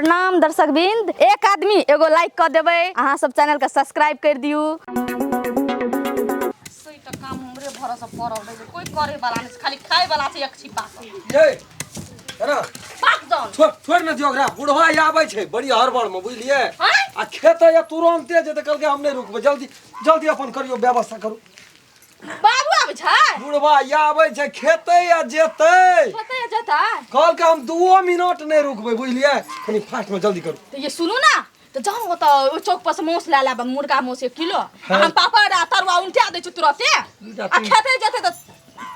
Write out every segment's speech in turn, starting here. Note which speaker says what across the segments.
Speaker 1: प्रणाम दर्शक बिंद, एक आदमी एगो लाइक कर देबै, अहाँ सब चैनल के सब्सक्राइब कर दियू।
Speaker 2: सही काम हमरे भरोसे पड़ल रहे छै, कोई करे वाला नहीं छै, खाली खाए वाला छै एक छिपा के।
Speaker 3: ये है ना?
Speaker 2: पाक जान।
Speaker 3: छोड़ छोड़ न दियो ओकरा, बुढ़वा आबै छै बड़ी हड़बड़ में, बुझलिए?
Speaker 2: आँय?
Speaker 3: आ खेत या तुरंते जे कहलकै हम नहि रुकबै, जल्दी जल्दी अपन करियो व्यवस्था करू।
Speaker 2: बाबू आबै छै?
Speaker 3: बुढ़वा आबै छै खेते या जेतै?
Speaker 2: कतऽ जेतै?
Speaker 3: कहलकै हम 2 मिनट नहि रुकबै, बुझलिए? कनी फास्ट में जल्दी करू।
Speaker 2: तऽ ये सुनू ना, तऽ जाउ ओतऽ ओहि चौक पर से मांस लए लाब, मुर्गा मांस 1 किलो, आ हम पापड़ आ तरुआ उनटा दै छी तुरते। आ खेते जेतै तऽ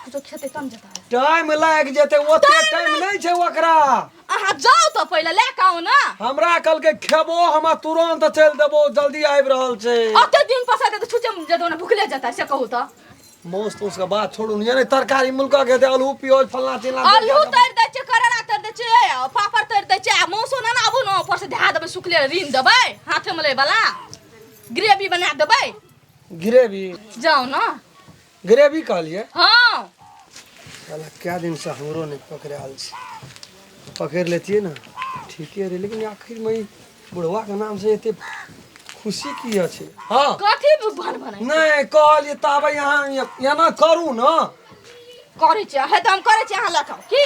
Speaker 2: कुछो खेते तब जेतै।
Speaker 3: टाइम लागि जेतै, ओते टाइम नहि छै ओकरा।
Speaker 2: अहाँ जाउ तऽ पहिले लए कऽ आउ ने।
Speaker 3: हमरा कहलकै खेबो हम तुरंत चलि देबो, जल्दी आबि रहल छै।
Speaker 2: ओते दिन पसै तऽ छुचे जेतौ ने, भुखले जेतै से कहू तऽ।
Speaker 3: मांस तोस के बात छोड़ू ने, यानी तरकारी मुलका के दे, आलू प्याज फलना चिलना।
Speaker 2: आलू तर दै छै, करैला तर दै छै, पापड़ तर दै छै, आ मांसो ने आबू ने ऊपर से धए देबै, सुखले रीन देबै, हाथे में लै वाला ग्रेवी बना देबै।
Speaker 3: ग्रेवी?
Speaker 2: जाउ ने।
Speaker 3: ग्रेवी कहलिए?
Speaker 2: हाँ।
Speaker 3: साला क्या दिन से हमरो नहीं पकड़ायल छै, पकड़ लेतियै ने ठीके रहे, लेकिन आखिर में ई बुढ़वा के नाम से एते खुशी की छै? हाँ।
Speaker 2: कथी भन भन?
Speaker 3: नहीं कहलिए ताबे यहाँ एना करू न।
Speaker 2: करै छियै हे तऽ हम करै छियै, अहाँ लऽ कऽ की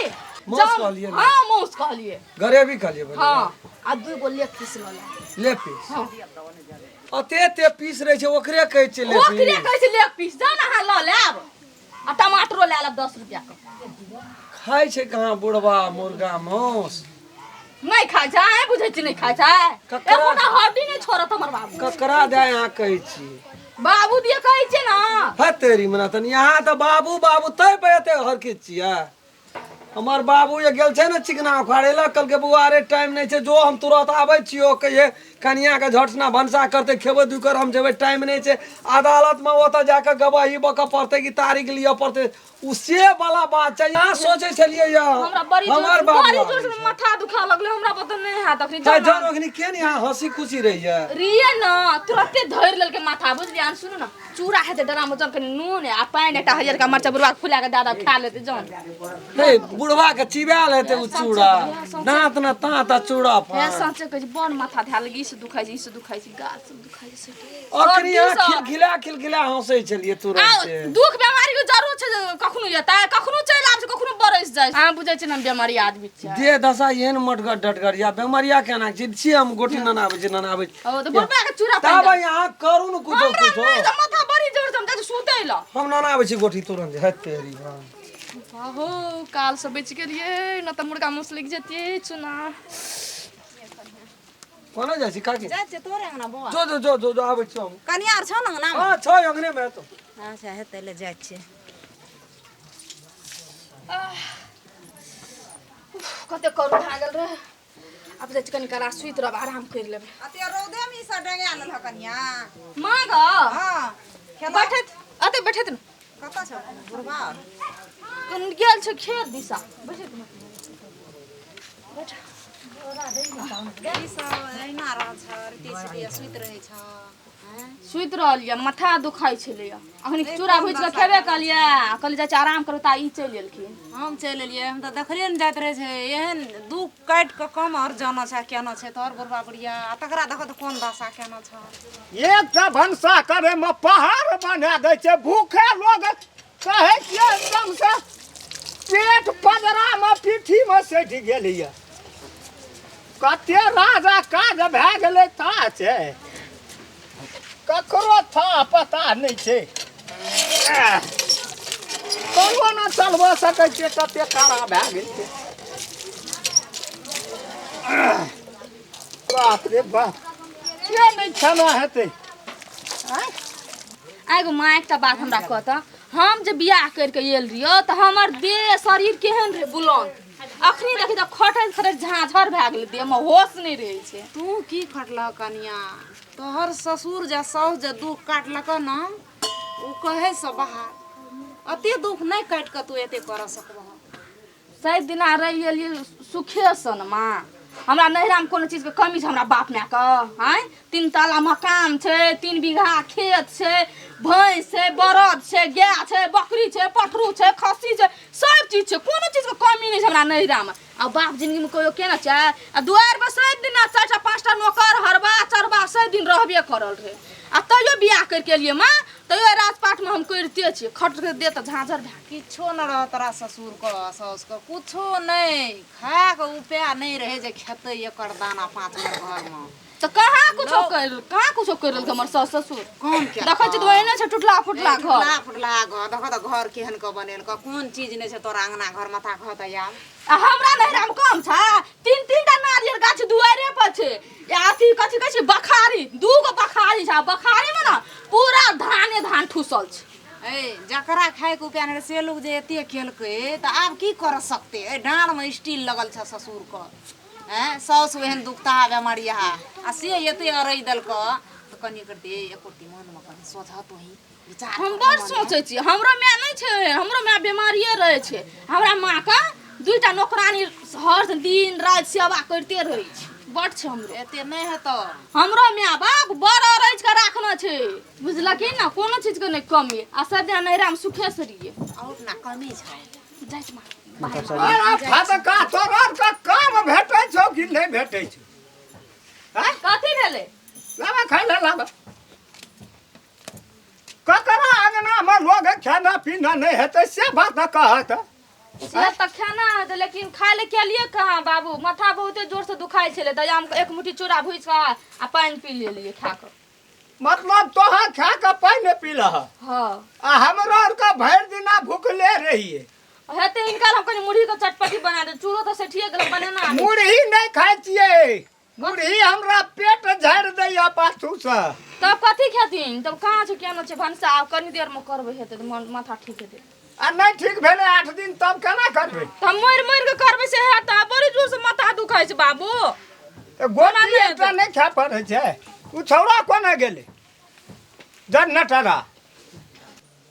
Speaker 3: मांस
Speaker 2: जाउ।
Speaker 3: कहलियै ने?
Speaker 2: हाँ मांस कहलिए।
Speaker 3: ग्रेवी कहलिए बने।
Speaker 2: हाँ, आ 2 गो लेग पीस लऽ ले।
Speaker 3: लेग पीस?
Speaker 2: हाँ।
Speaker 3: अते एते पीस रहै छै ओकरे कहै छै लेग
Speaker 2: ओकरे
Speaker 3: पीस?
Speaker 2: कहै छै लेग पीस। जाउ ने अहाँ लऽ लेब, आ टमाटरो लए लेब 10 रुपया के।
Speaker 3: खाइ छै कहाँ बुढ़वा मुर्गा मांस?
Speaker 2: नहीं खाइ छै, अहें बुझै छी नहीं खाइ छै।
Speaker 3: ककरा?
Speaker 2: एकोटा हड्डी नहीं छोड़त हमर बाबू।
Speaker 3: ककरा दे अहाँ कहै छी?
Speaker 2: बाबू दिए कहै छियै ने।
Speaker 3: हे तेरी मना तनी, यहाँ तऽ बाबू बाबू तै पे एते हरकित छियै। हमर बाबू जे गेल छै ने चिकना उखाड़े लए, कहलकै बौआ रे टाइम नहि छै, जो हम तुरंत आबै छियौ, कहिये कनिया के झटना भनसा करतै, खेबै दुइ कर हम जेबै, टाइम नहि छै, अदालत में ओतऽ जाके गवाही बकऽ पड़तै कि तारीख लिअ पड़तै, उ से वाला बात छै। यहाँ सोचै छलियै या
Speaker 2: हमरा बड़ी जोर
Speaker 3: हमर बाबू
Speaker 2: बड़ी
Speaker 3: आबै
Speaker 2: जोर से
Speaker 3: छै।
Speaker 2: माथा दुखा लगलै हमरा, पता नहीं हैत अखनी।
Speaker 3: है जन अखनी के ने यहाँ हंसी खुशी रहिए
Speaker 2: रिये न, तुरते धरि लेलकै माथा, बुझलियै? आन सुनू न, चूड़ा हेतै डरा में जन कनि नून आ पानि, एकटा हरियरका मरचा बुढ़वा के फुला के दए दब, खा लेतै जन।
Speaker 3: हे बुढ़वा के चिबायल हेतै उ चूड़ा, दांत न तांत आ चूड़ा
Speaker 2: हे
Speaker 3: फान।
Speaker 2: सचे कहै छी, बड़ माथा धए लगी, ई से दुखाइ छै, ई से दुखाइ छै, गाल सब दुखाइ छै।
Speaker 3: अखनी यहाँ
Speaker 2: सर्दी सँ।
Speaker 3: खिलखिला खिलखिला हंसै छलियै
Speaker 2: आ
Speaker 3: तुरंत से।
Speaker 2: दुख बीमारी के जरूर छै जे कखनो एतै, कखनो चलि आबै छै, कखनो बरसि जाइ छै। अहाँ बुझै छियै ने हम बीमारी आदमी छियै।
Speaker 3: देह दशा एहन मटगर डटगर या बेमरिया केना छी छी, हम गोटी ननाबै छी ननाबै छी।
Speaker 2: ओ तऽ बुढ़बा के चूड़ा
Speaker 3: तब
Speaker 2: पानि दे।
Speaker 3: यहाँ करू ने कुछो।
Speaker 2: हमरा
Speaker 3: कुछो
Speaker 2: नहि तऽ माथा बड़ी जोर से, हम जाइ छी सुतै लए।
Speaker 3: हम ननाबै छी गोटी तुरंत। हे तेरी हाँ।
Speaker 2: हो काल से बचि गेलियै न तऽ मुर्गा मुस लागि जेतियै चुना।
Speaker 3: कोना जाइ छी काकी?
Speaker 4: जाइ छियै तोरे अंगना बौआ।
Speaker 3: जो जो जो जो जो, आबै छी हम।
Speaker 4: कनिया आर छौ ने अंगना मे?
Speaker 3: हाँ छै, अंगने मे हेतौ।
Speaker 4: अच्छा हेतै, ले जाइ छियै।
Speaker 2: कते करू भए गेल रहे, आब जाइ छी कनि काल सुति रहब, आराम करि लेबै।
Speaker 4: अते रौदे मे ई सब डंगा लेलह कनिया?
Speaker 2: माँ ग।
Speaker 4: हाँ खेलक?
Speaker 2: बैठैत अते बैठैत ने।
Speaker 4: कतऽ छौ बुढ़बा?
Speaker 2: कनि गेल छै खेत दिशा, बैठैत ने बैठ।
Speaker 4: ई सब एहिना रहल छ, रीति सीधी सुति रहै छ?
Speaker 2: सुति रहल यऽ, माथा दुखाइ छलैया, अखन चूड़ा भुजि कऽ खेबे केलियै आ कहलियै जाइ छी आराम करू, ता ई चलि एलखिन।
Speaker 4: हम चलि एलियै, हम तऽ देखले ने जाइत रहै छै, एहन दुख काटि कऽ कम आओर जाना छै केना छै तोहर बुढ़बा बुढ़िया, आ तकरा देखो तऽ कोन दशा केना छौ।
Speaker 5: एकटा भनसा करे में पहाड़ बना दै छै, भूखे लोग कहै छियै एकदम से पेट पजरा में पीठी में सटि गेल यऽ। कते राजा काज भए गेलै ता छै, ककरो था पता नहि छै, कोनो ने चलबऽ सकै छियै, कते कारा भए गेल छै। बाप रे बाप, के नहि खाना हेतै?
Speaker 2: एगो माँ एकटा बात हमरा कहता, हम जे बियाह करि कऽ आयल रहियो तऽ हमर देह शरीर केहन रहै बुलंद, अखनी देखी तऽ खटैत खटैत झाँझर भए गेलै, देहमे होश नहि रहै छै।
Speaker 4: तू की खटलह कनिया? तोहर ससुर जे साउस जे दुख काटलक ने, ओ कहै से बाहर, अते दुख नहि काटि कऽ तू एते करऽ सकबह।
Speaker 2: 7 दिना रहि गेलियै सुखे सन माँ, हमरा नैहरामे कोनो चीजके कमी छै हमरा बाप मायके? आँय, 3 ताला मकान छै, 3 बीघा खेत छै, भैंस छै, बरद छै, गाय छै, बकरी छै, पठरू छै, खस्सी छै, सब चीज छै। कोनो चीजके कमी नहि छै हमरा नैहरामे। आ बाप जिंदगीमे कहियो केना छै? आ दुआरि पर सब दिन 4टा 5टा नौकर हरबा चरबा सब दिन रहबे करल रहै। आ तैयो बियाह करिके एलियै माँ, तैयो राजपाटमे हम करिते छियै। खट दे तऽ झाँझर भए
Speaker 4: किछो न रह तोरा ससुरके साउसके, कुछो नहि, खायके उपाय नहि रहै जे खेतै एकर दाना 5 बेर घरमे।
Speaker 2: तऽ कहाँ कुछो कर, कहाँ कुछो कर लेलकै हमर सास ससुर?
Speaker 4: कम के
Speaker 2: देखै छी तऽ ओहने छै टुटला फुटला घर।
Speaker 4: टुटला फुटला घर, देखऽ तऽ घर केहन के बनेलकै, कोन चीज नहि छै तोरा अंगना घर माथा खऽ तऽ आब।
Speaker 2: आ हमरा नैहरामे कम छै? 3-3 टा नारियल गाछ दुआरे पर छै। अथी कथी कहै छै बखारी, 2 गो बखारी छै। आ बखारीमे ने पूरा धाने धान ठूसल छै।
Speaker 4: ए जकरा खायके उपाय नहि रहै से लोग जे एते केलकै तऽ आब की कर सकतै? ए डाँड़मे स्टील लगल छै ससुरके, हैं साउस ओहन दुखता बेमारिया, आ से एते अरैज देलकऽ तऽ कनि करते एको रत्ती मनमे कनि सोचह तोही विचार।
Speaker 2: हम बड़ सोचै छी। हमरो माय नहि छै, हमरो माय बेमारिए रहै छै। हमरा माँके 2टा नौकरानी हर दिन राति सेवा करिते रहै छै। बड़ छै हमरो।
Speaker 4: एते नहि हेतौ।
Speaker 2: हमरो माय बाप बड़ अरैज के राखने छै, बुझलखिन ने? कोनो चीजके नहि कमी। आ सब दिन नैहरामे सुखे से रहियै।
Speaker 4: और ना कमी छै।
Speaker 2: जाइ छी माँ।
Speaker 5: अरे फदका, तोरा के काम भेटै छौ कि नहि भेटै छौ? आँय?
Speaker 2: कथी भेलै?
Speaker 5: लाबा खाइ ले, लाबा। ककरा अंगनामे लोग खाना पीना नहि हेतै से बात न कहत।
Speaker 2: से तऽ खाना हेतै, लेकिन खाय लए केलियै कहाँ बाबू? माथा बहुते जोर से दुखाइ छलै तऽ हम 1 मुट्ठी चूड़ा भुजि कऽ आ पानि पी लेलियै खा कऽ।
Speaker 5: मतलब तोहा खा कऽ पानि पीलह?
Speaker 2: हँ।
Speaker 5: आ हमरो आरके भरि दिना भुखले रहियै।
Speaker 2: हेतै हिनका हम कनि मुरही के चटपटी बना दे। चूड़ो तऽ सठिए गेल बनेना।
Speaker 5: मुरही नहि खाइ छियै, मुरही हमरा पेट झाड़ि दैया पाछूसँ।
Speaker 2: तब कथी खेथिन? तब कहाँ छै, केना छै भनसा? आब कनि देरमे करबै, हेतै तऽ मन माथा ठीक हेतै।
Speaker 5: आ नहि ठीक भेलै 8 दिन तब केना करबै?
Speaker 2: तऽ हम मरि मरि कऽ करबै से हेतै? बड़ी जोर से माथा दुखाइ छै बाबू।
Speaker 5: तऽ गोटी एकटा नहि खाय पड़ै छै। ओ छौड़ा कोना गेलै? जन नटरा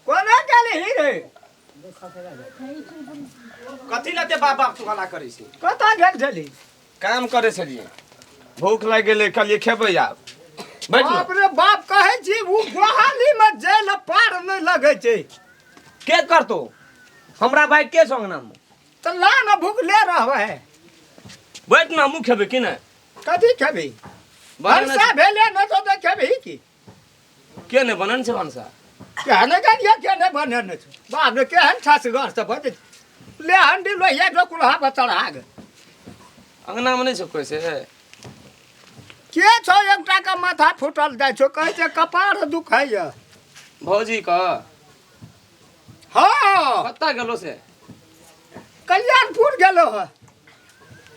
Speaker 5: कोना गेलै ही रे?
Speaker 6: कथी लते बाप बाप तू हल्ला करै छी?
Speaker 5: कतऽ गेल छली?
Speaker 6: काम करै छलियै, भूख लागि गेलै, कहलियै खेबै आब। बैठ ने।
Speaker 5: बाप रे बाप, कहै छी ओ गोहालीमे जाय लए पार नहि लगै छै।
Speaker 6: के करतो हमरा भाई के छौ अंगनामे?
Speaker 5: तऽ ला ने, भूखले रहबै।
Speaker 6: बैठ ने, हमहूँ खेबै कि नहि?
Speaker 5: कथी खेबही? भनसा भेले नहि छौ तऽ खेबही की?
Speaker 6: के नहि बनल छै भनसा?
Speaker 5: केहन गेलियै, के नहि बनल छै? बाप रे, केहन ठसगर से बजै छै। ले हंडी लोहिया जो कुल्हा पर चढ़ा गे।
Speaker 6: अंगनामे नहि छौ कोइ से?
Speaker 5: के छौ? एकटा के माथा फूटल जाइ छौ, कहै छै कपार दुखाइया।
Speaker 6: भौजी के?
Speaker 5: हँ।
Speaker 6: कतऽ गेलो से?
Speaker 5: कल्याणपुर गेलो है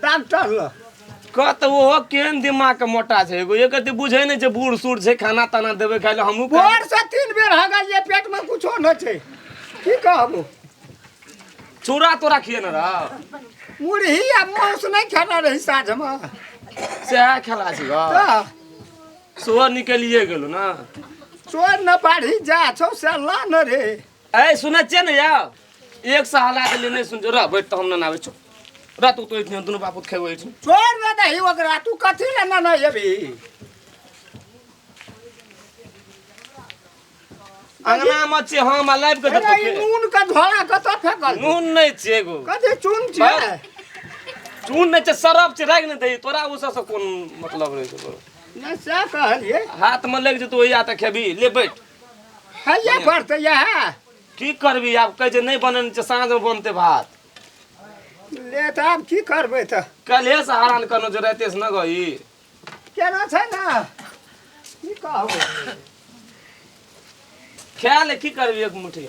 Speaker 5: डॉक्टर लग।
Speaker 6: कत ओहो केहन दिमाग के मोटा छै एगो, एक रत्ती बुझै नहि छै। बूढ़ सूढ़ छै, खाना ताना देबै खाइ लए, हमहूँ
Speaker 5: भोर से 3 बेर हगलियै, पेट में कुछो नहि छै, की कहबो।
Speaker 6: चूड़ा तोरा खिए ने रह?
Speaker 5: मुरही आ मांस नहि खेने रही साँझमे।
Speaker 6: सएह खेला छी।
Speaker 5: तऽ
Speaker 6: सोहर निकलिए गेलो ने?
Speaker 5: चोर न बाढ़ी जा छौ से ला न रे।
Speaker 6: ऐ सुनै छियै ने यौ, एक सौ हला देलियै नहि सुन। रह बैठ तऽ हम ने आबै छौ। रह तू तो एहिठिना, दुनू बापूत खेबै एहिठिन।
Speaker 5: छोड़ न दही ओकरा, तू कथी लए ने एबही?
Speaker 6: अंगना मे छियै हम आ लाबि कऽ
Speaker 5: अरे
Speaker 6: देतौ
Speaker 5: ई नून के झोरा कतऽ फेकल?
Speaker 6: नून नहि छै एगो।
Speaker 5: कथी चून छै?
Speaker 6: चून नहि छै, सरफ छै, राखि नहि दही। तोरा ओ सबसँ कोन मतलब रहै छै बरो?
Speaker 5: नहि सएह कहलियै।
Speaker 6: हाथमे लागि जेतौ ओहि तऽ खेबही। ले बैठ।
Speaker 5: खाइए पड़तै इएह।
Speaker 6: की करबी आब? कहै छै नहि बनल छै, साँझमे बनतै भात।
Speaker 5: ले तऽ आब की करबै तऽ?
Speaker 6: काल्हिए से हरान करनो जो रातिए से न गई।
Speaker 5: केना छै ने, की कहबै।
Speaker 6: खा ले, की करबी एक मुट्ठी।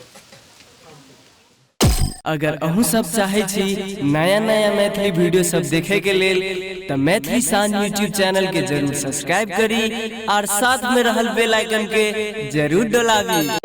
Speaker 7: अगर अहूँ सब चाहै छी नया नया मैथिली वीडियो सब देखे के लेल तऽ मैथिली शान यूट्यूब चैनल के जरूर सब्सक्राइब करी और साथ में रहल बेल आइकन के जरूर दबाबी।